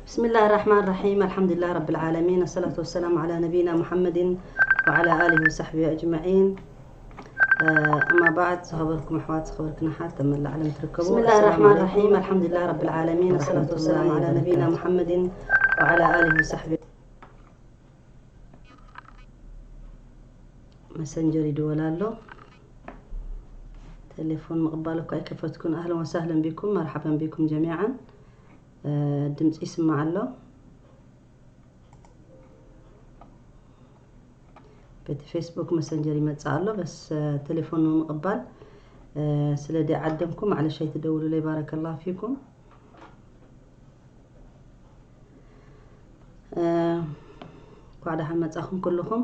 بسم الله الرحمن الرحيم. الحمد لله رب العالمين. الصلاة والسلام على نبينا محمد وعلى آله وصحبه أجمعين. أما بعد، ዝኸበርኩም ኣሕዋት፣ ዝኸበርክን ኣሓት ኣብ መላእ ዓለም ትርከቡ። بسم الله الرحمن الرحيم. الحمد لله رب العالمين. الصلاة والسلام على نبينا محمد وعلى آله وصحبه. መሰንጀር ይድወል ኣሎ። ቴሌፎን ምቕባል እኳ ኣይከፈትኩን። أهلا وسهلا بكم، مرحبا بكم جميعا. ድምፂ ይስማዕ ኣሎ። በቲ ፌስቡክ መሰንጀር ይመፅእ ኣሎ። በስ ቴሌፎን ንምቕባል ስለ ደይዓደምኩ ማዕለሽ ኣይትደውሉለይ። ባረከላሁ ፊኩም። እንኳዕ ደሓን መፃኹም ኩልኹም።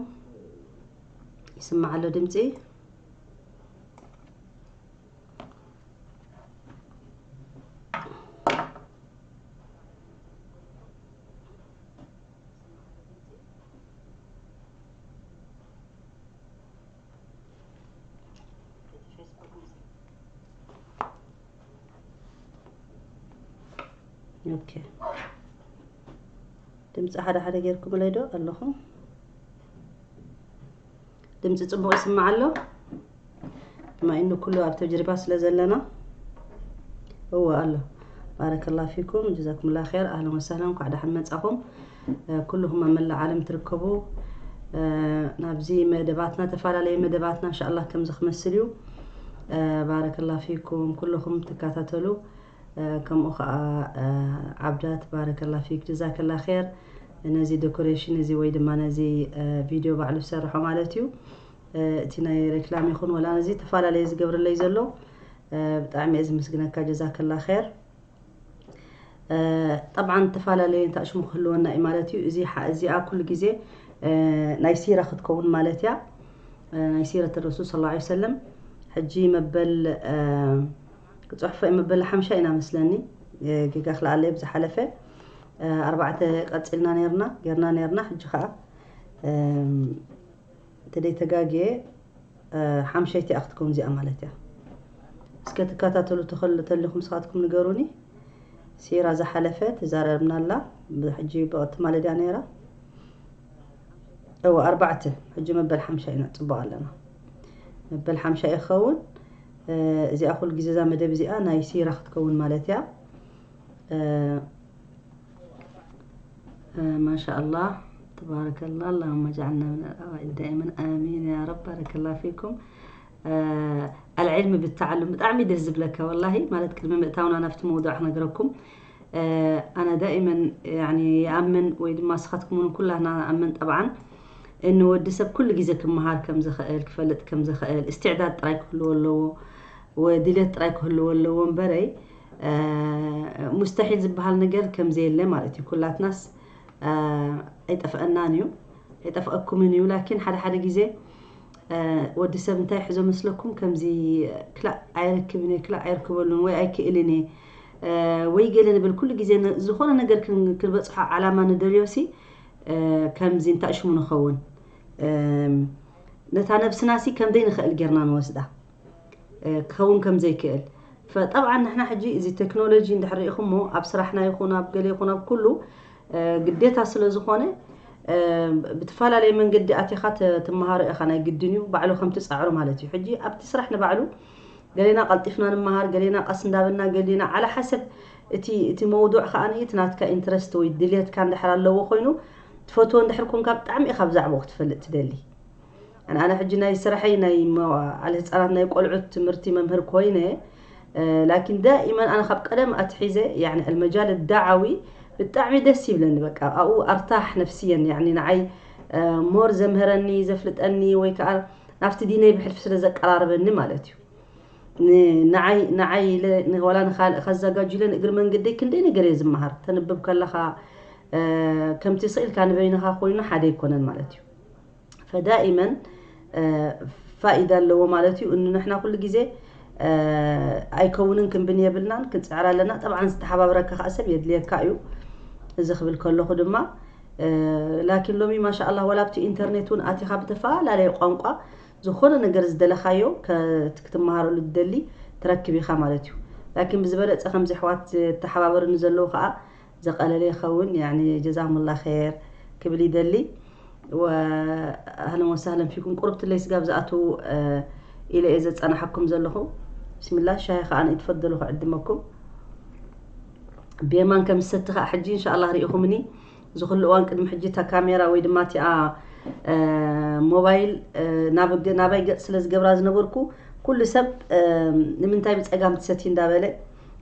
ይስማዕ ኣሎ ድምፂ። ኦኬ፣ ድምፂ ሓደ ሓደ ጌርኩምለይ ዶ ኣለኹም? ድምፂ ፅቡቕ ይስማዕ ኣሎ? ብማ ኢኑ ኩሉ ኣብ ተጅሪባ ስለ ዘለና። እወ ኣሎ። ባረከላሁ ፊኩም፣ ጀዛኩሙላህ ኸይር። ኣህለን ወሰህለን፣ እንኳዕ ደሓን መጻኹም። ኩልኹም ኣብ መላእ ዓለም ትርከቡ፣ ናብዚ መደባትና፣ ተፈላለየ መደባትና እንሻኣላህ ከምዚ ክመስል እዩ። ባረከላሁ ፊኩም ኩልኹም ትከታተሉ። ከምኡ ከዓ ዓብዳት፣ ባረከላ ፊክ፣ ጀዛከላ ኸይር። ነዚ ዴኮሬሽን እዚ ወይ ድማ ነዚ ቪድዮ ባዕሉ ዝሰርሖ ማለት እዩ። እቲ ናይ ሬክላም ይኹን ወላ ነዚ ተፈላለየ ዝገብረለይ ዘሎ ብጣዕሚ እየ ዝምስግነካ፣ ጀዛከላ ኸይር። ጠብዓን ተፈላለየ እንታይ ሽሙ ክህልወና እዩ ማለት እዩ። እዚ ሓ-፣ እዚኣ ኩሉ ግዜ ናይ ሲራ ክትከውን ማለት እያ። ናይ ሲረት ረሱል ሰለላሁ ዐለይሂ ወሰለም። ሕጂ መበል ክፅሕፎ እየ፣ መበል ሓምሻ ኢና መስለኒ። ጌጋ ክልኣለይ ብዝሓለፈ ኣርባዕተ ቀፂልና ነርና፣ ጌርና ነርና። ሕጂ ከዓ እንተ ደይተጋግየ ሓምሸይቲ እያ ክትከውን እዚኣ ማለት እያ። እስከ ትከታተሉ ተኸል-፣ ተሊኹም ንስኻትኩም ንገሩኒ። ሲራ ዝሓለፈ ተዛረብናላ፣ ብሕጂ ብቕቲ ማለት እያ ነይራ። እወ፣ ኣርባዕተ፣ ሕጂ መበል ሓምሻ ኢና፣ ጽቡቕ ኣለና። መበል ሓምሻ ይኸውን። እዚኣ ኩሉ ግዜ እዛ መደብ እዚኣ ናይ ሲራ ክትከውን ማለት እያ። ማሻ ኣላህ፣ ተባረከላ፣ اللهم اجعلنا من الأوائل دائما، آمين يا رب، بارك الله فيكم. ኣልዕልሚ ብተዓሉም ብጣዕሚ ደስ ዝብለካ ወላሂ። ማለት ቅድሚ ምእታውና ናብቲ መውዱዕ ክነግረኩም፣ ኣነ ዳኢመን ያኒ ይኣምን ወይ ድማ ንስኻትኩም እውን ኩላህና ንኣምን ጠብዓን፣ እንወዲ ሰብ ኩሉ ግዜ ክመሃር ከም ዝኽእል፣ ክፈልጥ ከም ዝኽእል እስትዕዳድ ጥራይ ክህልዎ ኣለዎ፣ ወድልየት ጥራይ ክህልዎ ኣለዎ እምበረይ፣ ሙስተሒል ዝበሃል ነገር ከም ዘየለ ማለት እዩ። ኩላትናስ ኣይጠፍአናን እዩ፣ ኣይጠፍአኩምን እዩ። ላኪን ሓደ ሓደ ግዜ ወዲ ሰብ እንታይ ይሕዞ መስለኩም? ከምዚ ክላእ ኣይረክብን እየ፣ ክላእ ኣይርክበሉን ወይ ኣይክእልን እየ ወይ ገለ ንብል። ኩሉ ግዜ ን-፣ ዝኾነ ነገር ክን-፣ ክንበፅሖ ዓላማ ንደልዮ ሲ ከምዚ እንታይ ሽሙ ንኸውን፣ ነታ ነብስና ሲ ከም ዘይንኽእል ጌርና ንወስዳ። ክኸውን ከም ዘይክእል። ፈጠብዓን ንሕና ሕጂ እዚ ቴክኖሎጂ እንድሕር ርኢኹሞ ኣብ ስራሕና ይኹን ኣብ ገለ ይኹን ኣብ ኩሉ ግዴታ ስለ ዝኾነ ብትፈላለየ መንገዲ ኣቲኻ ተ-፣ ትመሃሮ ኢኻ፣ ናይ ግድን እዩ፣ ባዕሉ ከም ትጻዕሮ ማለት እዩ። ሕጂ ኣብቲ ስራሕ ንባዕሉ ገሌና ቀልጢፍና ንመሃር፣ ገሌና ቀስ እንዳበልና፣ ገሌና ዓላ ሓሰብ እቲ፣ እቲ መውዱዕ ከኣ እቲ ናትካ ኢንትረስት ወይ ድልየትካ እንድሕር ኣለዎ ኮይኑ ትፈትዎ እንድሕር ኮንካ ብጣዕሚ ኢኻ ብዛዕባኡ ክትፈልጥ ትደሊ። ኣነ፣ ኣነ ሕጂ ናይ ስራሐይ ናይ መዋዕለ ህጻናት ናይ ቆልዑት ትምህርቲ መምህር ኮይነ፣ እ፣ ላኪን ዳኢመን ኣነ ካብ ቀደም ኣትሒዘ፣ ያኒ፣ ኣልመጃል ዳዓዊ ብጣዕሚ ደስ ይብለኒ። በቃ፣ ኣብኡ ኣርታሕ ነፍስየን፣ ያኒ፣ ንዓይ፣ እ፣ ሞር ዘምህረኒ፣ ዘፍልጠኒ፣ ወይ ከኣ ናብቲ ዲነይ ብሕልፊ ስለ ዘቀራርበኒ ማለት እዩ። ን-፣ ንዓይ፣ ንዓይ ኢለ፣ ን-፣ ዋላ ንኻልእ ከዘጋጁ ኢለ ንእግሪ መንገደይ ክንደይ ነገር እየ ዝመሃር። ተንብብ ከለኻ፣ እ፣ ከምቲ ስቕ ኢልካ ንበይንኻ ኮይኑ ሓደ ኣይኮነን ማለት እዩ። ፈዳኢመን፣ እ፣ ፋኢዳ ኣለዎ ማለት እዩ። እኑ ንሕና ኩሉ ግዜ፣ እ፣ ኣይከውንን ክንብን የብልናን፣ ክንጽዕር ኣለና። ጠብዓን ዝተሓባብረካ ከኣ ሰብ የድልየካ እዩ። እዚ ክብል ከለኹ ድማ፣ እ፣ ላኪን ሎሚ ማሻ ኣላህ ዋላ ኣብቲ ኢንተርኔት እውን ኣቲኻ ብተፈላለየ ቋንቋ ዝኾነ ነገር ዝደለኻዮ ከ-፣ ክትመሃረሉ ትደሊ ትረክብ ኢኻ ማለት እዩ። ላኪን ብዝበለጸ ከምዚ ኣሕዋት ዝተሓባበሩኒ ዘለዉ ከኣ ዘቐለለ ይኸውን። ያኒ ጀዛኩሙላ ኸይር ክብል ይደሊ። ወኣህለን ወሳህለን ፊኩም። ቁርብትለይ ስጋብ ዝኣትዉ ኢለ እየ ዘጸናሓኩም ዘለኹ። ብስሚላ ሻሂ ከኣ ንእትፈደሉ ክዕድመኩም። ብየማን ከም ዝሰቲ ከኣ ሕጂ እንሻላ ርኢኹምኒ። እዚ ኩሉ እዋን ቅድሚ ሕጂ እታ ካሜራ ወይ ድማ እቲኣ ሞባይል ናባይ ገጽ ስለ ዝገብራ ዝነበርኩ ኩሉ ሰብ ንምንታይ ብጸጋም ትሰቲ እንዳበለ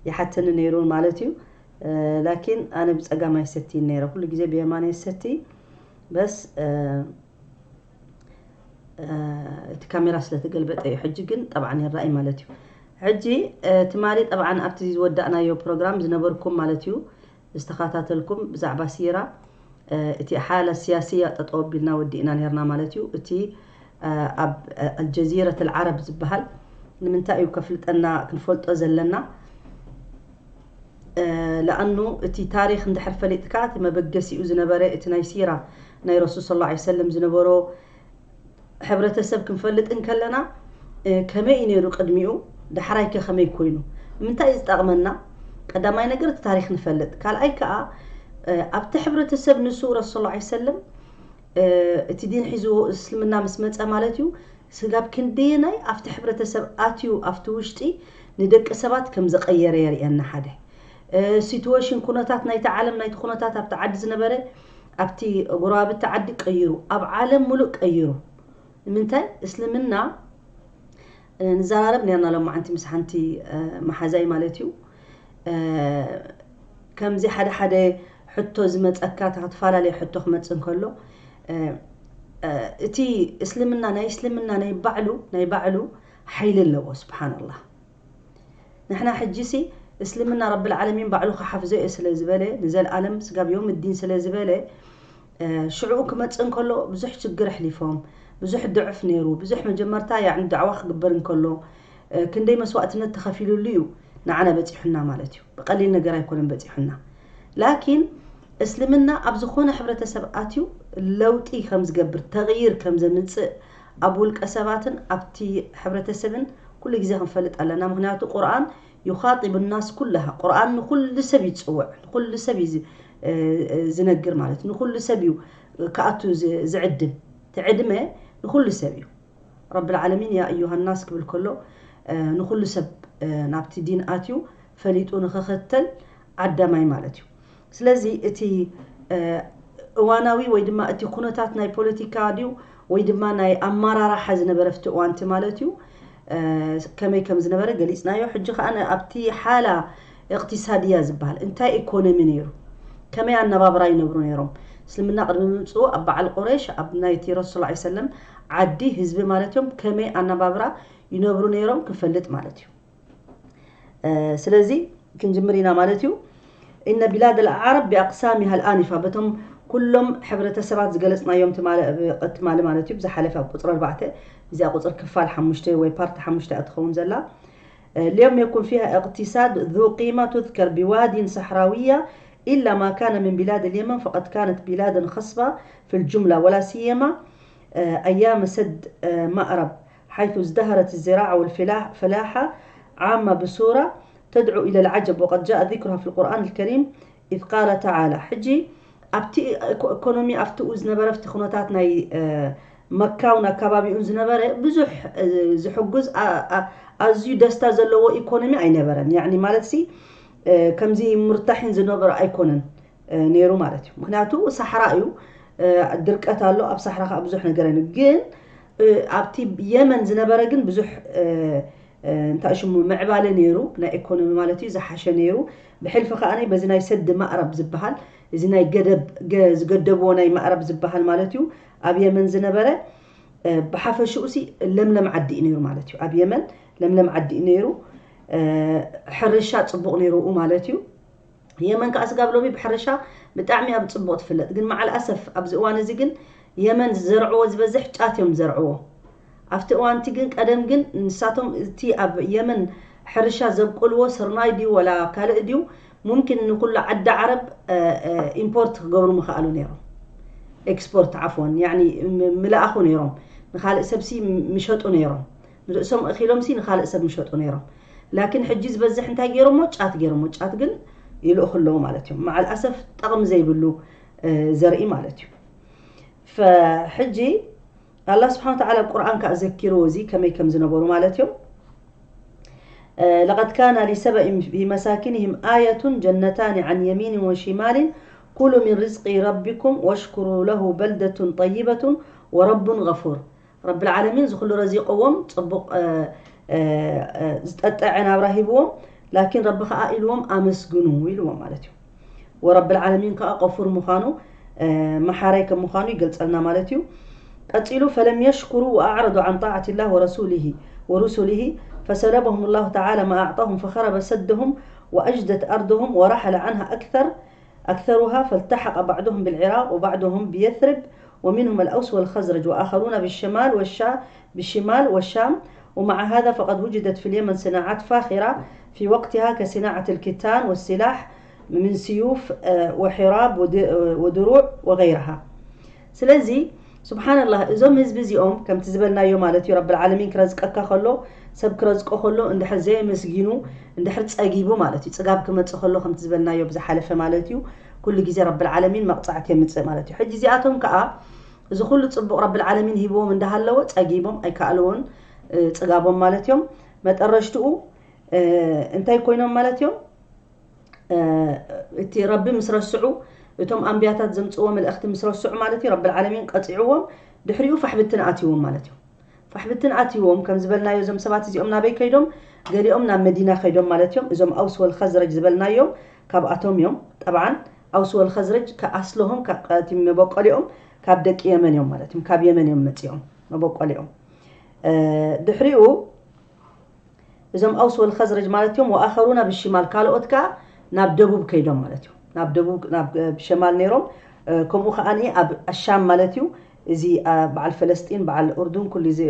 ይሓተኒ ነይሩ ማለት እዩ። ላኪን ኣነ ብጸጋም ኣይሰትይን ነይረ፣ ኩሉ ግዜ ብየማን እየ ዝሰቲ። በስ እቲ ካሜራ ስለ ተገልበጠ እዩ። ሕጂ ግን ጠብዓን ይረኣይ ማለት እዩ። ሕጂ ትማሊ ጠብዓን ኣብቲ ዝወዳእናዮ ፕሮግራም ዝነበርኩም ማለት እዩ ዝተኸታተልኩም ብዛዕባ ሲራ እቲ ሓላ ስያስያ ጠጠው ኣቢልና ወዲእና ነርና ማለት እዩ። እቲ ኣብ ኣልጀዚረት ኣልዓረብ ዝበሃል ንምንታይ እዩ ከፍልጠና ክንፈልጦ ዘለና? ለኣኑ እቲ ታሪክ እንድሕር ፈሊጥካ እቲ መበገሲኡ ዝነበረ እቲ ናይ ሲራ ናይ ረሱል ስለ ላ ሰለም ዝነበሮ ሕብረተሰብ ክንፈልጥ እንከለና ከመይ እዩ ነይሩ ቅድሚኡ፣ ዳሕራይ ከ ከመይ ኮይኑ፣ ንምንታይ እዩ ዝጠቕመና? ቀዳማይ ነገር እቲ ታሪክ ንፈልጥ። ካልኣይ ከዓ ኣብቲ ሕብረተሰብ ንሱ ረሱል ላ ሰለም እቲ ዲን ሒዝዎ እስልምና ምስ መፀ ማለት እዩ ስጋብ ክንደየናይ ኣብቲ ሕብረተሰብ ኣትዩ ኣብቲ ውሽጢ ንደቂ ሰባት ከም ዘቐየረ የርእየና። ሓደ ሲትዌሽን ኩነታት ናይቲ ዓለም ናይቲ ኩነታት ኣብቲ ዓዲ ዝነበረ ኣብቲ ጎረባብቲ ዓዲ ቀይሩ ኣብ ዓለም ሙሉእ ቀይሩ። ንምንታይ እስልምና ንዘራረብ ነርና ሎም ዓንቲ ምስ ሓንቲ መሓዛይ ማለት እዩ። ከምዚ ሓደ ሓደ ሕቶ ዝመፀካ ተፈላለየ ሕቶ ክመፅ እንከሎ እቲ እስልምና ናይ እስልምና ናይ ባዕሉ ናይ ባዕሉ ሓይሊ ኣለዎ። ስብሓንላህ ንሕና ሕጂ ሲ እስልምና ረብል ዓለሚን ባዕሉ ክሓፍዞ እየ ስለ ዝበለ ንዘለኣለም ስጋብ ዮም ዲን ስለ ዝበለ ሽዕኡ ክመፅእ እንከሎ ብዙሕ ችግር ኣሕሊፎም ብዙሕ ድዕፍ ነይሩ ብዙሕ መጀመርታ ያኒ ዳዕዋ ክግበር እንከሎ ክንደይ መስዋእትነት ተኸፊሉሉ እዩ ንዓና በፂሑና ማለት እዩ። ብቀሊል ነገር ኣይኮነን በፂሑና። ላኪን እስልምና ኣብ ዝኾነ ሕብረተሰብ ኣትዩ ለውጢ ከም ዝገብር ተቕይር ከም ዘምፅእ ኣብ ውልቀ ሰባትን ኣብቲ ሕብረተሰብን ኩሉ ግዜ ክንፈልጥ ኣለና። ምክንያቱ ቁርኣን ዩኻጢቡ ናስ ኩላሃ ቁርኣን ንኩሉ ሰብ ይፅውዕ ንኩሉ ሰብ እዩ ዝነግር ማለት ንኩሉ ሰብ እዩ ክኣቱ ዝዕድም ትዕድመ ንኩሉ ሰብ እዩ። ረብል ዓለሚን ያ እዩሃ ናስ ክብል ከሎ ንኩሉ ሰብ ናብቲ ዲን ኣትዩ ፈሊጡ ንክኸተል ዓዳማይ ማለት እዩ። ስለዚ እቲ እዋናዊ ወይ ድማ እቲ ኩነታት ናይ ፖለቲካ ድዩ ወይ ድማ ናይ ኣመራርሓ ዝነበረ ኣብቲ እዋንቲ ማለት እዩ ከመይ ከም ዝነበረ ገሊፅናዮ። ሕጂ ከዓ ኣብቲ ሓላ እቅትሳድያ ዝበሃል እንታይ ኢኮኖሚ ነይሩ ከመይ ኣነባብራ ይነብሩ ነይሮም? እስልምና ቅድሚ ምምፅኡ ኣብ በዓል ቁረይሽ ኣብ ናይቲ ረሱል ላ ሰለም ዓዲ ህዝቢ ማለት እዮም ከመይ ኣነባብራ ይነብሩ ነይሮም ክንፈልጥ ማለት እዩ። ስለዚ ክንጅምር ኢና ማለት እዩ። إن بلاد العرب بأقسامها الآنفة በቶም ኩሎም ሕብረተሰባት ዝገለፅናዮም ትማሊ ማለት እዩ ብዝሓለፈ ኣብ ቁፅሪ ኣርባዕተ እዚኣ ቁፅሪ ክፋል ሓሙሽተ ወይ ፓርቲ ሓሙሽተ እያ ትኸውን ዘላ لم يكن فيها اقتصاد ذو قيمة تذكر بواد صحراوية إلا ما كان من بلاد اليمن فقد كانت بلادا خصبة في الجملة ولا سيما أيام سد مأرب حيث ازدهرت الزراعة والفلاحة عامة بصورة تدعو إلى العجب وقد جاء ذكرها في القرآن الكريم إذ قال تعالى ሕጂ ኣብቲ ኢኮኖሚ ኣብቲኡ ዝነበረ ኣብቲ ኩነታት ናይ መካውን ኣካባቢኡን ዝነበረ ብዙሕ ዝሕጉዝ ኣዝዩ ደስታ ዘለዎ ኢኮኖሚ ኣይነበረን። ያኒ ማለት ሲ ከምዚ ምርታሒን ዝነበረ ኣይኮነን ነይሩ ማለት እዩ። ምክንያቱ ሳሕራ እዩ፣ ድርቀት ኣሎ ኣብ ሳሕራ ከዓ ብዙሕ ነገር ኣይነ ግን ኣብቲ የመን ዝነበረ ግን ብዙሕ እንታይ ሽሙ ምዕባለ ነይሩ ናይ ኢኮኖሚ ማለት እዩ ዝሓሸ ነይሩ። ብሕልፊ ከዓ በዚ ናይ ሰዲ ማእረብ ዝበሃል እዚ ናይ ገደብ ዝገደብዎ ናይ ማእረብ ዝበሃል ማለት እዩ ኣብ የመን ዝነበረ ብሓፈሽኡ ሲ ለምለም ዓዲ እዩ ነይሩ ማለት እዩ። ኣብ የመን ለምለም ዓዲ እዩ ነይሩ። ሕርሻ ፅቡቕ ነይሩ ማለት እዩ። የመን ከዓ ስጋብ ሎሚ ብሕርሻ ብጣዕሚ ኣብ ፅቡቕ ትፍለጥ። ግን መዓል ኣሰፍ ኣብዚ እዋን እዚ ግን የመን ዝዘርዕዎ ዝበዝሕ ጫት እዮም ዝዘርዕዎ። ኣብቲ እዋንቲ ግን ቀደም ግን ንሳቶም እቲ ኣብ የመን ሕርሻ ዘብቁልዎ ስርናይ ድዩ ወላ ካልእ ድዩ ሙምኪን ንኩሉ ዓዲ ዓረብ ኢምፖርት ክገብሩ ምኽኣሉ ነይሮም። ኤክስፖርት ዓፍወን ያኒ ምልኣኹ ነይሮም ንካልእ ሰብሲ ምሸጡ ነይሮም። ንርእሶም እኺሎም ሲ ንኻልእ ሰብ ምሸጡ ነይሮም። ላኪን ሕጂ ዝበዝሕ እንታይ ገይሮሞ ጫት ገይሮሞ ጫት ግን ይልእኹ ኣለዉ ማለት እዮም። መዓል ኣሰፍ ጠቕሚ ዘይብሉ ዘርኢ ማለት እዩ። ፈሕጂ ኣላ ስብሓን ተዓላ ኣብ ቁርኣን ከዓ ዘኪርዎ እዚ ከመይ ከም ዝነበሩ ማለት እዮም። لقد كان لسبأ في مساكنهم آية جنتان عن يمين وشمال كلوا من رزق ربكم واشكروا له بلدة طيبة ورب غفور. ረብል ዓለሚን ዝኹሉ ረዚቆዎም ጽቡቕ ዝጠጠዐ ናብራ ሂብዎም። ላኪን ረቢ ከዓ ኢልዎም ኣመስግኑ ኢልዎም ማለት እዩ። ወረብል ዓለሚን ከዓ ቀፉር ምዃኑ መሓራይ ከም ምዃኑ ይገልጸልና ማለት እዩ። ቀጺሉ فلم يشكروا وأعرضوا عن طاعة الله ورسوله ورسله فسلبهم الله تعالى ما أعطاهم فخرب سدهم وأجدت أرضهم ورحل عنها أكثر أكثرها فالتحق بعضهم بالعراق وبعضهم بيثرب ومنهم الأوس والخزرج وآخرون بالشمال والشام بالشمال والشام ومع هذا فقد وجدت في اليمن صناعات فاخرة في وقتها كصناعة الكتان والسلاح من سيوف وحراب ودروع وغيرها. ስለዚ ስብሓንላህ እዞም ህዝቢ እዚኦም ከምቲ ዝበልናዮ ማለት እዩ ረብል ዓለሚን ክረዝቀካ ከሎ ሰብ ክረዝቆ ከሎ እንድሕር ዘየመስጊኑ እንድሕር ጸጊቡ ማለት እዩ ጽጋብ ክመጽእ ከሎ ከምቲ ዝበልናዮ ብዝሓለፈ ማለት እዩ ኩሉ ግዜ ረብል ዓለሚን መቕጻዕቲ የምጽእ ማለት እዩ። ሕጂ እዚኣቶም ከዓ እዚ ኩሉ ጽቡቕ ረብል ዓለሚን ሂብዎም እንዳሃለወ ጸጊቦም ኣይከኣልዎን ጽጋቦም ማለት እዮም። መጠረሽትኡ እንታይ ኮይኖም ማለት እዮም? እቲ ረቢ ምስ ረስዑ እቶም ኣንብያታት ዘምፅዎ መልእኽቲ ምስ ረስዑ ማለት እዩ ረብል ዓለሚን ቀፂዕዎም። ድሕሪኡ ፋሕብትን ኣትይዎም ማለት እዩ። ፋሕብትን ኣትይዎም ከም ዝበልናዮ እዞም ሰባት እዚኦም ናበይ ከይዶም? ገሊኦም ናብ መዲና ከይዶም ማለት እዮም። እዞም ኣውስ ወል ኸዝረጅ ዝበልናዮም ካብኣቶም እዮም። ጠብዓን ኣውስ ወል ኸዝረጅ ከኣስለሆም መበቆሊኦም ካብ ደቂ የመን እዮም ማለት እዮም። ካብ የመን እዮም መፂኦም መበቆሊኦም። ድሕሪኡ እዞም ኣውስ ወል ኸዝረጅ ማለት እዮም። ወኣኸሩና ብሽማል ካልኦት ከዓ ናብ ደቡብ ከይዶም ማለት እዩ። ናብ ደቡብ ናብ ብሸማል ነይሮም። ከምኡ ከዓ ኣብ ኣሻም ማለት እዩ። እዚ በዓል ፈለስጢን በዓል ኡርዱን ኩሉ እዚ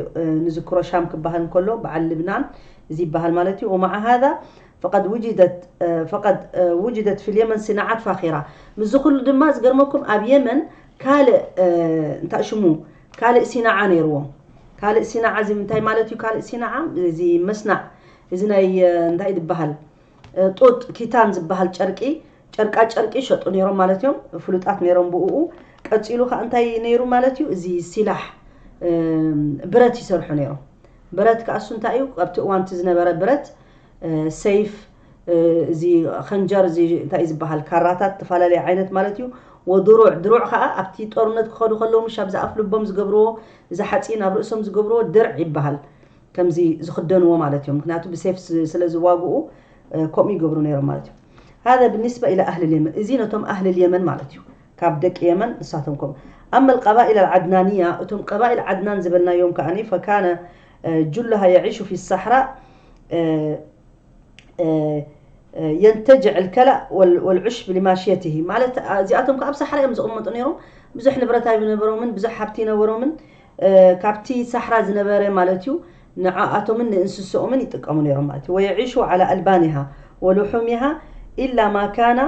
ንዝክሮ ሻም ክበሃል እንከሎ በዓል ልብናን እዚ ይበሃል ማለት እዩ። ومع هذا فقد وجدت فقد وجدت في اليمن صناعات فاخرة። ምስዚ ኩሉ ድማ ዝገርመኩም ኣብ የመን ካልእ እንታይ ሽሙ ካልእ ሲናዓ ነይርዎም። ካልእ ሲናዓ እዚ እንታይ ማለት እዩ? ካልእ ሲናዓ እዚ መስናዕ እዚ ናይ እንታይ ዝበሃል ጡጥ ኪታን ዝበሃል ጨርቂ ጨርቃ ጨርቂ ይሸጡ ነይሮም ማለት እዮም። ፍሉጣት ነይሮም ብኡ። ቀፂሉ ከዓ እንታይ ነይሩ ማለት እዩ? እዚ ሲላሕ ብረት ይሰርሑ ነይሮም። ብረት ከዓ እሱ እንታይ እዩ? ኣብቲ እዋንቲ ዝነበረ ብረት ሰይፍ እዚ ኸንጀር እዚ እንታይ ዝበሃል ካራታት ተፈላለየ ዓይነት ማለት እዩ። ወድሩዕ ድሩዕ ከዓ ኣብቲ ጦርነት ክኸዱ ከለዉ ምሽ ኣብዚ ኣፍ ልቦም ዝገብርዎ እዚ ሓፂን ኣብ ርእሶም ዝገብርዎ ድርዕ ይበሃል። ከምዚ ዝኽደንዎ ማለት እዮም። ምክንያቱ ብሴፍ ስለ ዝዋግኡ ከምኡ ይገብሩ ነይሮም ማለት እዩ። هذا بالنسبة إلى أهل اليمن እዚ ነቶም ኣህል የመን ማለት እዩ። ካብ ደቂ የመን ንሳቶም ከምኡ። أما القبائل العدنانية እቶም ቀባኢል ዓድናን ዝበልናዮም ከዓኒ فكان جلها يعيش في الصحراء ينتجع الكلأ والعشب لماشيته ማለት እዚኣቶም ካብ ሳሕራ እዮም ዝቕመጡ ነይሮም። ብዙሕ ንብረት ኣይነበሮምን፣ ብዙሕ ሃብቲ ይነበሮምን። ካብቲ ሳሕራ ዝነበረ ማለት እዩ ንዓኣቶምን ንእንስሶኦምን ይጥቀሙ ነይሮም ማለት እዩ። ويعيش على ألبانها ولحومها إلا ما كان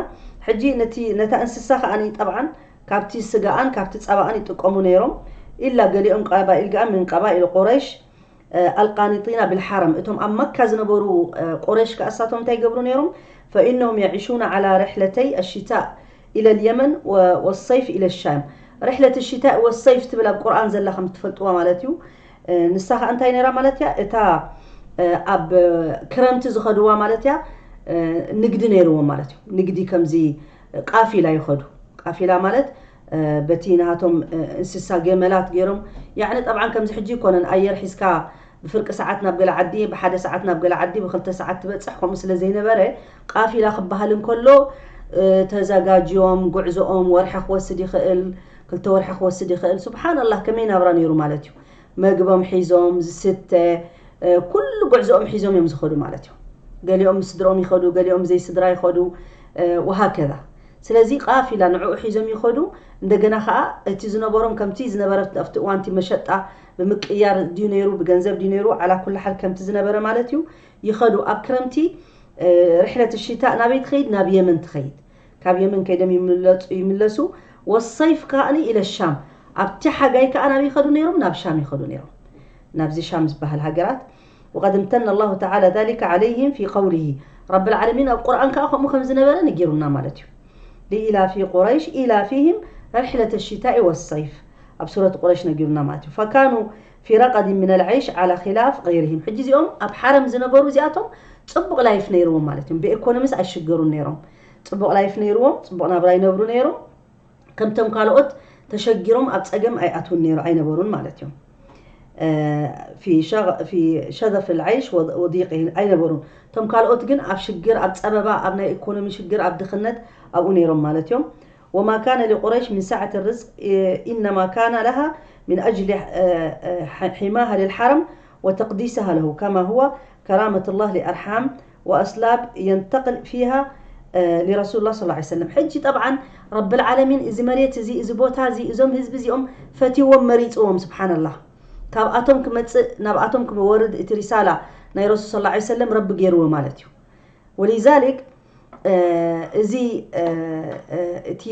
ሕጂ ነቲ ነታ እንስሳ ከዓኒ ጠብዓን ካብቲ ስጋኣን ካብቲ ጸባኣን ይጥቀሙ ነይሮም። إلا ገሊኦም ቀባኢል ገኣ من قبائل قريش القانطين بالحرم እቶም ኣብ መካ ዝነበሩ ቁረሽ ከኣ እሳቶም እንታይ ይገብሩ ነይሮም? فإنهم يعيشون على رحلتي الشتاء إلى اليمن والصيف إلى الشام. رحلة الشتاء والصيف ትብል ኣብ ቁርኣን ዘላ ከም ትፈልጥዋ ማለት እዩ። ንሳ ከኣ እንታይ ነይራ ማለት እያ? እታ ኣብ ክረምቲ ዝኸድዋ ማለት እያ ንግዲ ነይርዎም ማለት እዩ። ንግዲ ከምዚ ቃፊላ ይኸዱ። ቃፊላ ማለት በቲ ናቶም እንስሳ ገመላት ገይሮም ያዕኒ ጠብዓን ከምዚ ሕጂ ይኮነን ኣየር ሒዝካ ብፍርቂ ሰዓት ናብ ገለ ዓዲ ብሓደ ሰዓት ናብ ገለ ዓዲ ብክልተ ሰዓት ትበፅሕ ከምኡ ስለ ዘይነበረ ቃፊላ ክበሃል እንከሎ ተዘጋጅዮም ጉዕዞኦም ወርሒ ክወስድ ይኽእል ክልተ ወርሒ ክወስድ ይኽእል ስብሓን ኣላህ ከመይ ናብራ ነይሩ ማለት እዩ መግቦም ሒዞም ዝስተ ኩሉ ጉዕዞኦም ሒዞም እዮም ዝኸዱ ማለት እዩ ገሊኦም ምስ ስድሮም ይኸዱ ገሊኦም ብዘይ ስድራ ይኸዱ ወሃከዛ ስለዚ ቃፊላ ንዕኡ ሒዞም ይኸዱ እንደገና ከዓ እቲ ዝነበሮም ከምቲ ዝነበረ ኣብቲ እዋንቲ መሸጣ ብምቅያር ድዩ ነይሩ ብገንዘብ ድዩ ነይሩ ዓላ ኩሉ ሓል ከምቲ ዝነበረ ማለት እዩ ይኸዱ ኣብ ክረምቲ ርሕለት ሽታእ ናበይ ትኸይድ ናብ የመን ትኸይድ ካብ የመን ከይዶም ይምለሱ ወሰይፍ ከዓኒ ኢለ ሻም ኣብቲ ሓጋይ ከዓ ናብ ይኸዱ ነይሮም ናብ ሻም ይኸዱ ነይሮም ናብዚ ሻም ዝበሃል ሃገራት وقد امتن الله تعالى ذلك عليهم في قوله ረብል ዓለሚን ኣብ ቁርኣን ከዓ ከምኡ ከም ዝነበረ ነጊሩና ማለት እዩ። لإيلاف قريش إيلافهم رحلة الشتاء والصيف ኣብ ሱረት ቁረይሽ ነጊሩና ማለት እዩ። فكانوا في رغد من العيش على خلاف غيرهم ሕጂ እዚኦም ኣብ ሓረም ዝነበሩ እዚኣቶም ፅቡቕ ላይፍ ነይርዎም ማለት እዮም። ብኢኮኖሚስ ኣይሽገሩን ነይሮም። ፅቡቕ ላይፍ ነይርዎም፣ ፅቡቕ ናብራ ይነብሩ ነይሮም። ከምቶም ካልኦት ተሸጊሮም ኣብ ፀገም ኣይኣትውን ነይሩ ኣይነበሩን ማለት እዮም። في شغ في شظف العيش وضيقه ኣይነበሩን። እቶም ካልኦት ግን ኣብ ሽግር ኣብ ፀበባ ኣብ ናይ ኢኮኖሚ ሽግር ኣብ ድኽነት ኣብኡ ነይሮም ማለት እዮም። وما كان لقريش من سعة الرزق إنما كان لها من أجل حماها للحرم وتقديسها له كما هو كرامة الله لأرحام وأصلاب ينتقل فيها لرسول الله صلى الله عليه وسلم ሕጂ طبعا رب العالمين እዚ መሬት እዚ እዚ ቦታ እዚ እዞም ህዝቢ እዚኦም ፈትዎም መሪፅዎም سبحان الله ካብኣቶም ክመፅእ ናብኣቶም ክወርድ እቲ ሪሳላ ናይ ረሱል صلى الله عليه وسلم ረቢ ገይርዎ ማለት እዩ። ولذلك እዚ እቲ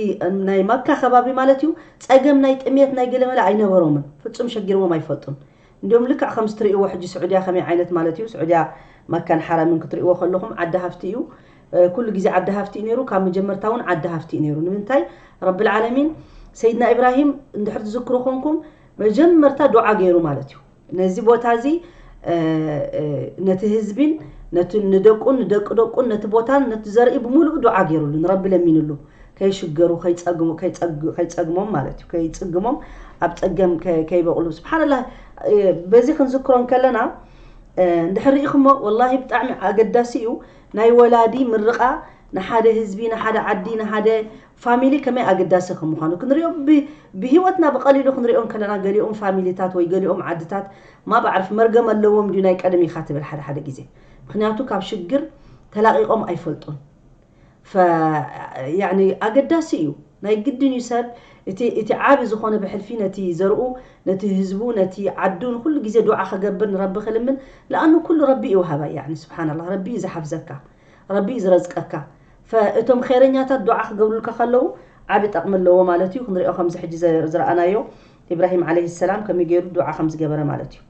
ናይ መካ ከባቢ ማለት እዩ ፀገም ናይ ጥሜት ናይ ገለመለ ኣይነበሮምን። ፍፁም ሸጊርዎም ኣይፈልጡን። እንዲሁም ልክዕ ከምዚ ትርእይዎ ሕጂ ስዑድያ ከመይ ዓይነት ማለት እዩ። ስዑድያ መካን ሓራምን ክትርእይዎ ከለኹም ዓዲ ሃፍቲ እዩ። ኩሉ ግዜ ዓዲ ሃፍቲ እዩ ነይሩ። ካብ መጀመርታ እውን ዓዲ ሃፍቲ እዩ ነይሩ። ንምንታይ ረብል ዓለሚን ሰይድና ኢብራሂም እንድሕር ትዝክሩ ኮንኩም መጀመርታ ዱዓ ገይሩ ማለት እዩ። ነዚ ቦታ እዚ ነቲ ህዝቢን ነቲ ንደቁን ንደቂ ደቁን ነቲ ቦታን ነቲ ዘርኢ ብምሉኡ ዱዓ ገይሩሉ ንረቢ ለሚንሉ ከይሽገሩ ከይፀግሞም ማለት እዩ። ከይፅግሞም ኣብ ፀገም ከይበቕሉ ስብሓንላ። በዚ ክንዝክሮ እንከለና እንድሕር ርኢኹሞ ወላሂ ብጣዕሚ ኣገዳሲ እዩ። ናይ ወላዲ ምርቓ ንሓደ ህዝቢ ንሓደ ዓዲ ንሓደ ፋሚሊ ከመይ ኣገዳሲ ከም ምዃኑ ክንሪኦ ብህይወትና ብቐሊሉ ክንሪኦ እንከለና ገሊኦም ፋሚሊታት ወይ ገሊኦም ዓድታት ማ ባዕርፍ መርገም ኣለዎም ድዩ ናይ ቀደም ኢኻ ትብል ሓደ ሓደ ግዜ ምክንያቱ ካብ ሽግር ተላቒቖም ኣይፈልጡን። ፈ ያኒ ኣገዳሲ እዩ ናይ ግድን እዩ ሰብ እቲ እቲ ዓቢ ዝኾነ ብሕልፊ ነቲ ዘርኡ ነቲ ህዝቡ ነቲ ዓዱ ንኩሉ ግዜ ዱዓ ክገብር ንረቢ ክልምን ለኣኑ ኩሉ ረቢ እዩ ወሃባይ ያኒ ስብሓንላ ረቢ እዩ ዝሓፍዘካ ረቢ እዩ ዝረዝቀካ ፈእቶም ኸይረኛታት ዱዓ ክገብሩልካ ከለዉ ዓቢ ጠቕሚ ኣለዎ ማለት እዩ ክንሪኦ ከምዚ ሕጂ ዝረኣናዮ ኢብራሂም ዓለይሂ ሰላም ከመይ ገይሩ ዱዓ ከም ዝገበረ ማለት እዩ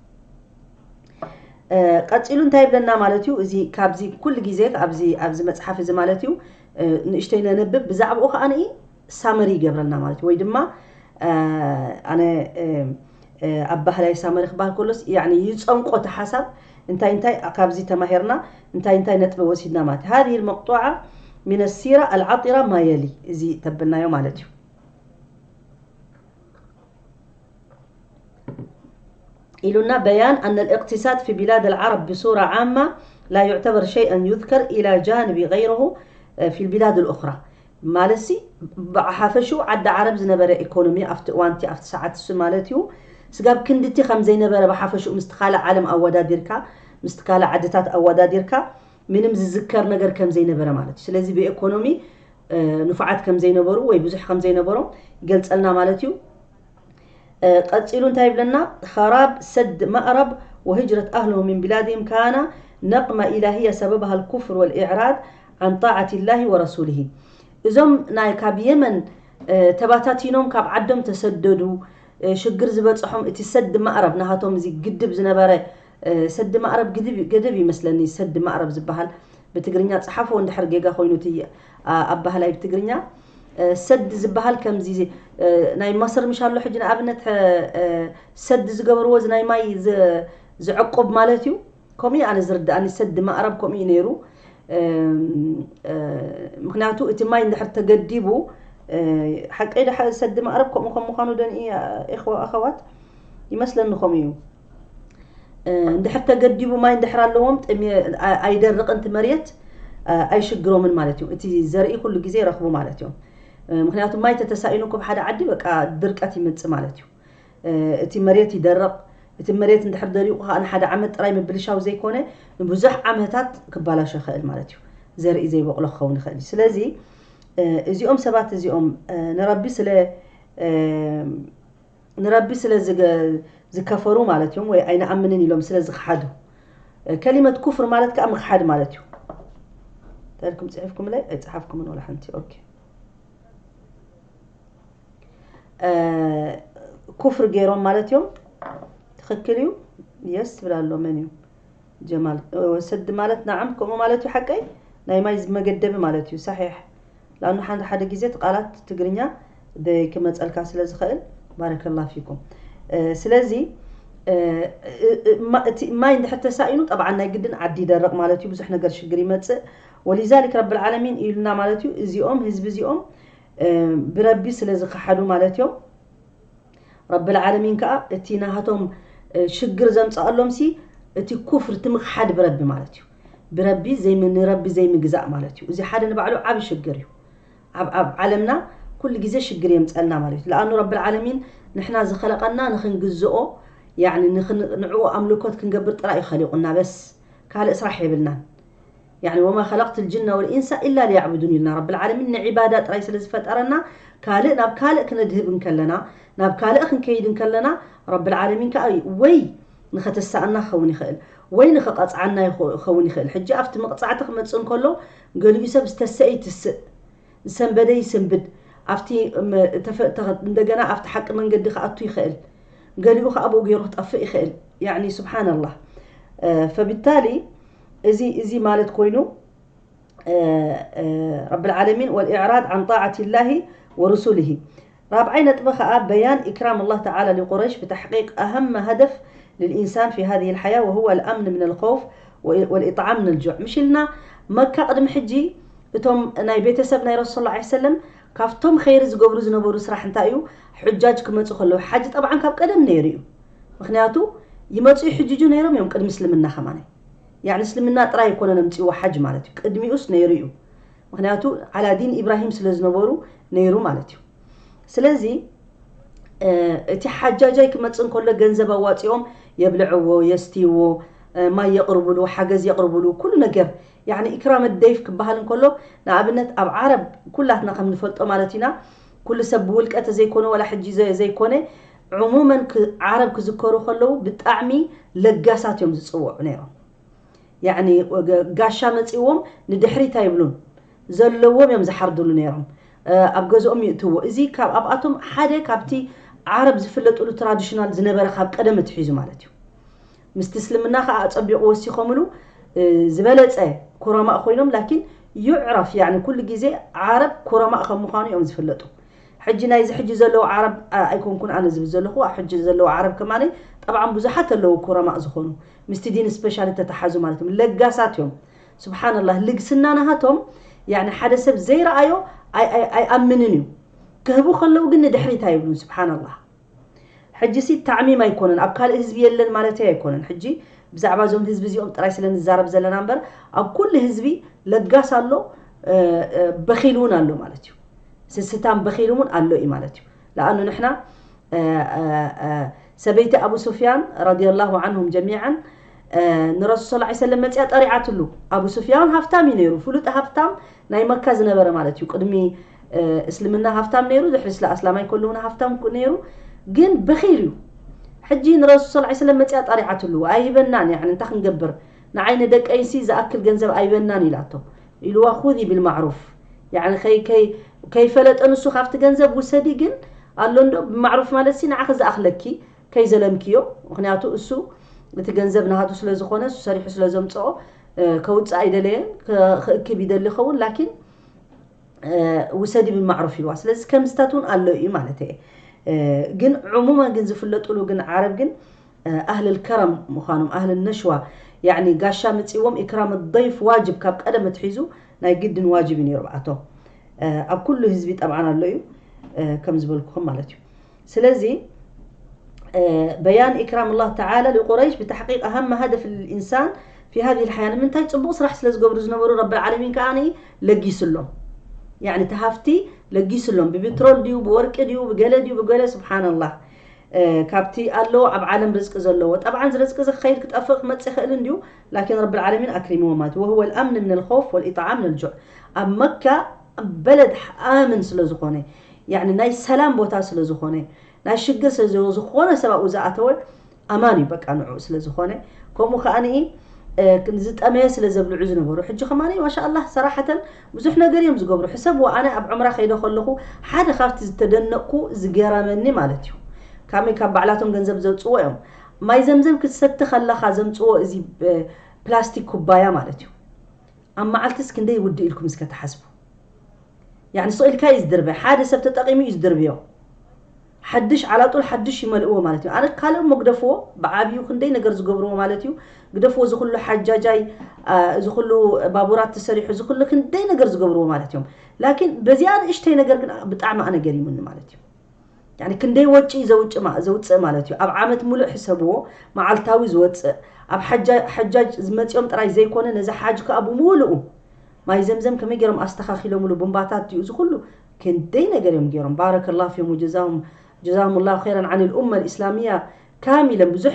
ቀፂሉ እንታይ ይብለና ማለት እዩ እዚ ካብዚ ኩሉ ግዜ ኣብዚ ኣብዚ መፅሓፍ እዚ ማለት እዩ ንእሽተይ ነንብብ ብዛዕባኡ ከዓ ንኢ ሳመሪ ይገብረልና ማለት እዩ ወይ ድማ ኣነ ኣብ ባህላይ ሳመሪ ክበሃል ከሎስ ይፀንቆ እቲ ሓሳብ እንታይ እንታይ ካብዚ ተማሂርና እንታይ እንታይ ነጥቢ ወሲድና ማለት هذه المقطوعة من السيرة العطرة ما يلي እዚ ተብልናዮ ማለት እዩ ኢሉና بيان أن الاقتصاد في بلاد العرب بصورة عامة لا يعتبر شيئا يذكر إلى جانب غيره في البلاد الأخرى ማለትሲ ብሓፈሽኡ ዓዲ ዓረብ ዝነበረ ኢኮኖሚ ኣብቲ እዋንቲ ኣብቲ ሰዓት እሱ ማለት እዩ ስጋብ ክንድቲ ከም ዘይነበረ ብሓፈሽኡ ምስቲ ካልእ ዓለም ኣወዳዲርካ ምስቲ ካልእ ዓድታት ኣወዳዲርካ ምንም ዝዝከር ነገር ከም ዘይነበረ ማለት እዩ ስለዚ ብኢኮኖሚ ንፉዓት ከም ዘይነበሩ ወይ ብዙሕ ከም ዘይነበሮም ይገልፀልና ማለት እዩ ቀፂሉ እንታይ ይብለና خراب سد مأرب وهجرة أهله من بلادهم كان نقمة إلهية سببها الكفر والإعراض عن طاعة الله ورسوله እዞም ናይ ካብ የመን ተባታቲኖም ካብ ዓዶም ተሰደዱ ሽግር ዝበፅሖም እቲ ሰድ ማዕረብ ናሃቶም እዚ ግድብ ዝነበረ ሰድ ማዕረብ ገደብ ይመስለኒ ሰድ ማዕረብ ዝበሃል ብትግርኛ ፀሓፎ እንድሕር ጌጋ ኮይኑ እቲ ኣባህላይ ብትግርኛ ሰድ ዝበሃል ከምዚ ናይ መሰር ምሽ ኣሎ ሕጂ ንኣብነት ሰድ ዝገበርዎ እዚ ናይ ማይ ዝዕቁብ ማለት እዩ ከምኡ ኣነ ዝርዳእኒ ሰድ ማዕረብ ከምኡ እዩ ነይሩ ምክንያቱ እቲ ማይ እንድሕር ተገዲቡ ሓቀይ ሰድ ማዕረብ ከምኡ ከም ምኳኑ ደን ኣኸዋት ይመስለኒ ከምኡ እዩ እንድሕር ተገዲቡ ማይ እንድሕር ኣለዎም ኣይደርቕን እቲ መሬት ኣይሽግሮምን ማለት እዩ እቲ ዘርኢ ኩሉ ግዜ ይረኽቡ ማለት እዮም ምክንያቱ ማይ ተተሳኢኑ ኮብ ሓደ ዓዲ በቃ ድርቀት ይመፅእ ማለት እዩ እቲ መሬት ይደርቕ እቲ መሬት እንድሕር ደሪቑ ከዓ ንሓደ ዓመት ጥራይ ምብልሻው ዘይኮነ ንብዙሕ ዓመታት ክባላሾ ይኽእል ማለት እዩ ዘርኢ ዘይበቕሎ ክኸውን ይኽእል እዩ ስለዚ እዚኦም ሰባት እዚኦም ንረቢ ስለ ንረቢ ስለ ዝከፈሩ ማለት እዮም ወይ ኣይንኣምንን ኢሎም ስለ ዝክሓዱ ከሊመት ኩፍር ማለት ከዓ ምክሓድ ማለት እዩ ተልኩም ፅሒፍኩምለይ ኣይፅሓፍኩምን ወላ ሓንቲ ኦኬ ኩፍር ገይሮም ማለት እዮም ትኽክል እዩ የስ ትብል ኣሎ መን እዩ ጀማል ሰዲ ማለት ናዓም ከምኡ ማለት እዩ ሓቀይ ናይ ማይ መገደቢ ማለት እዩ። ሳሒሕ። ለኣኑ ሓንድ ሓደ ግዜ እቲ ቃላት ትግርኛ ደይ ክመጸልካ ስለ ዝኽእል። ባረከላ ፊኩም። ስለዚ እቲ ማይ እንድሕር ተሳኢኑ ጠብዓ ናይ ግድን ዓዲ ይደርቕ ማለት እዩ። ብዙሕ ነገር ሽግር ይመጽእ። ወሊዛሊክ ረብል ዓለሚን ኢሉና ማለት እዩ። እዚኦም ህዝቢ እዚኦም ብረቢ ስለ ዝኸሓዱ ማለት እዮም። ረብል ዓለሚን ከዓ እቲ ናሃቶም ሽግር ዘምፀኣሎም ሲ እቲ ኩፍር እቲ ምኽሓድ ብረቢ ማለት እዩ። ብረቢ ንረቢ ዘይምግዛእ ማለት እዩ። እዚ ሓደ ንባዕሉ ዓብ ሽግር እዩ። ኣብ ዓለምና ኩሉ ግዜ ሽግር የምፀልና ማለት እዩ። ለኣኑ ረብል ዓለሚን ንሕና ዝኸለቐና ንክንግዝኦ፣ ንዕኡ ኣምልኮት ክንገብር ጥራይ እዩ ኸሊቑና። በስ ካልእ ስራሕ የብልናን። يعني وما خلقت الجن والإنس إلا ليعبدون ኢልና። ረብል ዓለሚን ንዒባዳ ጥራይ ስለ ዝፈጠረና ካልእ ናብ ካልእ ክነድህብ እንከለና፣ ናብ ካልእ ክንከይድ እንከለና ረብል ዓለሚን ከዓ ወይ ንኸተሳእና ክኸውን ይኽእል ወይ ንኸቐፅዓና ይኸውን ይኽእል። ሕጂ ኣብቲ መቕፃዕቲ ክመፅእ እንከሎ ገሊኡ ሰብ ዝተሰአ ይትስእ፣ ዝሰንበደ ይስንብድ፣ ኣብቲ እንደገና ኣብቲ ሓቂ መንገዲ ክኣቱ ይኽእል፣ ገሊኡ ከዓ ብኡ ገይሩ ክጠፍእ ይኽእል። يعني سبحان الله. فبالتالي እዚ እዚ ማለት ኮይኑ ረብል ዓለሚን والإعراض عن طاعة الله ورسله። ራብዓይ ነጥቢ ከዓ بيان إكرام الله تعالى لقريش بتحقيق أهم هدف للإنسان في هذه الحياة وهو الأمن من الخوف والإطعام من الجوع። ምሽ ኢልና መካ ቅድሚ ሕጂ እቶም ናይ ቤተሰብ ናይ ረሱል ላ ሰለም ካብቶም ኸይሪ ዝገብሩ ዝነበሩ ስራሕ እንታይ እዩ? ሑጃጅ ክመፁ ከለዉ ሓጂ ጠብዓን ካብ ቀደም ነይሩ እዩ። ምክንያቱ ይመፁ ይሕጅጁ ነይሮም እዮም ቅድሚ እስልምና ከማነ። ያኒ እስልምና ጥራይ ኣይኮነን ኣምፅዎ ሓጅ ማለት እዩ። ቅድሚኡስ ነይሩ እዩ። ምክንያቱ ዓላ ዲን ኢብራሂም ስለ ዝነበሩ ነይሩ ማለት እዩ። ስለዚ እቲ ሓጃጃይ ክመፅእ እንከሎ ገንዘብ ኣዋፂኦም የብልዕዎ፣ የስትይዎ፣ ማይ የቕርብሉ፣ ሓገዝ የቕርብሉ፣ ኩሉ ነገር ያኒ ኢክራም ደይፍ ክበሃል እንከሎ ንኣብነት ኣብ ዓረብ ኩላትና ከም ንፈልጦ ማለት ኢና። ኩሉ ሰብ ብውልቀ ተዘይኮነ ዋላ ሕጂ ዘይኮነ ዕሙመን ዓረብ ክዝከሩ ከለዉ ብጣዕሚ ለጋሳት እዮም ዝፅውዑ ነይሮም። ያኒ ጋሻ መፂዎም ንድሕሪት ኣይብሉን፣ ዘለዎም እዮም ዝሓርድሉ ነይሮም። ኣብ ገዝኦም ይእትዎ። እዚ ካብ ኣብኣቶም ሓደ ካብቲ ዓረብ ዝፍለጥሉ ትራዲሽናል ዝነበረ ካብ ቀደም ኣትሒዙ ማለት እዩ። ምስቲ እስልምና ከዓ ኣፀቢቑ ወሲኾምሉ ዝበለፀ ኩረማእ ኮይኖም። ላኪን ዩዕረፍ ያኒ ኩሉ ግዜ ዓረብ ኩረማእ ከም ምዃኑ እዮም ዝፍለጡ። ሕጂ ናይዚ ሕጂ ዘለዉ ዓረብ ኣይኮንኩን ኣነ ዝብል ዘለኹ፣ ኣብ ሕጂ ዘለዉ ዓረብ ከማነ ጠብዓን ብዙሓት ኣለዉ ኩረማእ ዝኾኑ ምስቲ ዲን ስፔሻሊ ተተሓዙ ማለት እዮም። ለጋሳት እዮም። ስብሓንላህ ልግስና ናሃቶም ያኒ ሓደ ሰብ ዘይረኣዮ ኣይኣምንን እዩ። ክህቡ ከለዉ ግን ንድሕሪት ኣይብሉን። ስብሓንላህ ሕጂ ሲ ታዕሚም ኣይኮነን፣ ኣብ ካልእ ህዝቢ የለን ማለት ኣይኮነን። ሕጂ ብዛዕባ እዞም ህዝቢ እዚኦም ጥራይ ስለ ንዛረብ ዘለና እምበር ኣብ ኩሉ ህዝቢ ለጋስ ኣሎ፣ በኺል እውን ኣሎ ማለት እዩ። ስስታም በኺል እውን ኣሎ እዩ ማለት እዩ። ለኣኑ ንሕና ሰበይቲ ኣቡ ሱፍያን ረዲየላሁ ዓንሁም ጀሚዓን ንረሱል ሰለላሁ ዐለይሂ ወሰለም መፅያ ጠሪዓትሉ። ኣቡ ሱፍያን ሃፍታም እዩ ነይሩ፣ ፍሉጥ ሃፍታም ናይ መካ ዝነበረ ማለት እዩ። ቅድሚ እስልምና ሃፍታም ነይሩ፣ ድሕሪ ስላ ኣስላማይ ከሎ እውን ሃፍታም ነይሩ፣ ግን በኺል እዩ። ሕጂ ንረሱል ሰለላሁ ዐለይሂ ወሰለም መፅያ ጠሪዓትሉ፣ ኣይህበናን፣ ያኒ እንታይ ክንገብር፣ ንዓይ ንደቀይሲ ዝኣክል ገንዘብ ኣይበናን ኢላቶ። ኢልዋ ኹዚ ቢልማዕሩፍ፣ ያኒ ከይፈለጠ ንሱ ካብቲ ገንዘብ ውሰዲ፣ ግን ኣሎ እንዶ ብማዕሩፍ ማለት ሲ ንዓኺ ዝኣኽለኪ ከይዘለምክዮ። ምክንያቱ እሱ እቲ ገንዘብ ናሃቱ ስለ ዝኾነ እሱ ሰሪሑ ስለ ዘምፅኦ ከውፅእ ኣይደለየን፣ ክእክብ ይደሊ ይኸውን። ላኪን ውሰዲ ብማዕሩፍ ኢልዋ። ስለዚ ከምዝታት እውን ኣሎ እዩ ማለት እየ። ግን ዕሙመን ግን ዝፍለጥሉ ግን ዓረብ ግን ኣህል ከረም ምዃኖም፣ ኣህል ነሽዋ፣ ያኒ ጋሻ መፂዎም ኢክራም ደይፍ ዋጅብ ካብ ቀደም ኣትሒዙ ናይ ግድን ዋጅብ እዩ ነይሩ ብኣቶም። ኣብ ኩሉ ህዝቢ ጠብዓን ኣሎ እዩ ከም ዝበልኩኹም ማለት እዩ። ስለዚ بيان إكرام الله تعالى لقريش بتحقيق أهم هدف للإنسان في هذه الحياة። ንምንታይ ፅቡቕ ስራሕ ስለ ዝገብሩ ዝነበሩ ረብል ዓለሚን ከዓ ለጊስሎም። ያኒ እቲ ሃፍቲ ለጊስሎም፣ ብብትሮል ድዩ ብወርቂ ድዩ ብገለ ድዩ ብገለ ስብሓንላህ ካብቲ ኣለዎ ኣብ ዓለም ርዝቂ ዘለዎ። ጠብዓን እዚ ርዝቂ እዚ ክኸይድ ክጠፍእ ክመፅእ ይኽእል እንድዩ፣ ላኪን ረብል ዓለሚን ኣክሪምዎ ማለት እዩ። وهو الأمن من الخوف والإطعام من الجوع። ኣብ መካ በለድ ኣምን ስለ ዝኾነ፣ ያኒ ናይ ሰላም ቦታ ስለ ዝኾነ፣ ናይ ሽግር ስለ ዝኾነ ሰብ ኣብኡ ዝኣተወ ኣማን እዩ በቃ ንዕኡ ስለ ዝኾነ። ከምኡ ከዓኒ ዝጠመየ ስለ ዘብልዑ ዝነበሩ። ሕጂ ከማኒ ማሻኣላህ ሰራሓተን ብዙሕ ነገር እዮም ዝገብሩ። ሕሰብዎ ኣነ ኣብ ዑምራ ከይደ ከለኹ ሓደ ካብቲ ዝተደነቕኩ ዝገረመኒ ማለት እዩ። ካመይ ካብ ባዕላቶም ገንዘብ ዘውፅዎ እዮም። ማይ ዘምዘም ክትሰቲ ከለኻ ዘምፅዎ እዚ ፕላስቲክ ኩባያ ማለት እዩ። ኣብ መዓልትስ ክንደይ ውድእ ኢልኩም እስከ ተሓስቡ። ያኒ ስቕ ኢልካ እዩ ዝድርበ። ሓደ ሰብ ተጠቒሙ እዩ ዝድርብዮ። ሓድሽ ዓላጡል ሓድሽ ይመልእዎ ማለት እዩ። ኣነ ካልእ እሞ ግደፍዎ፣ ብዓብዩ ክንደይ ነገር ዝገብርዎ ማለት እዩ። ግደፍዎ፣ እዚ ኩሉ ሓጃጃይ፣ አ፣ እዚ ኩሉ ባቡራት ተሰሪሑ፣ እዚ ኩሉ ክንደይ ነገር ዝገብርዎ ማለት እዮም። ላኪን በዚኣ ንእሽተይ ነገር ግን ብጣዕሚ ኣነ ገሪሙኒ ማለት እዩ። ያኒ ክንደይ ወጪ ዘውጭ ማ-፣ ዘውፅእ ማለት እዩ። ኣብ ዓመት ሙሉእ ሕሰብዎ፣ መዓልታዊ ዝወፅእ፣ ኣብ ሓጃ-፣ ሓጃጅ ዝመፅኦም ጥራይ ዘይኮነ፣ ነዚ ሓጅ ከኣ ብምሉኡ ማይ ዘምዘም ከመይ ገይሮም ኣስተኻኺሎምሉ፣ ቡምባታት ድዩ፣ እዚ ኩሉ ክንደይ ነገር እዮም ገይሮም። ባረከላሁ ፊሁም ወጀዛሁም፣ ጀዛሁሙላሁ ኸይረን ዓኒል ኡመ ልእስላሚያ ካሚለን። ብዙሕ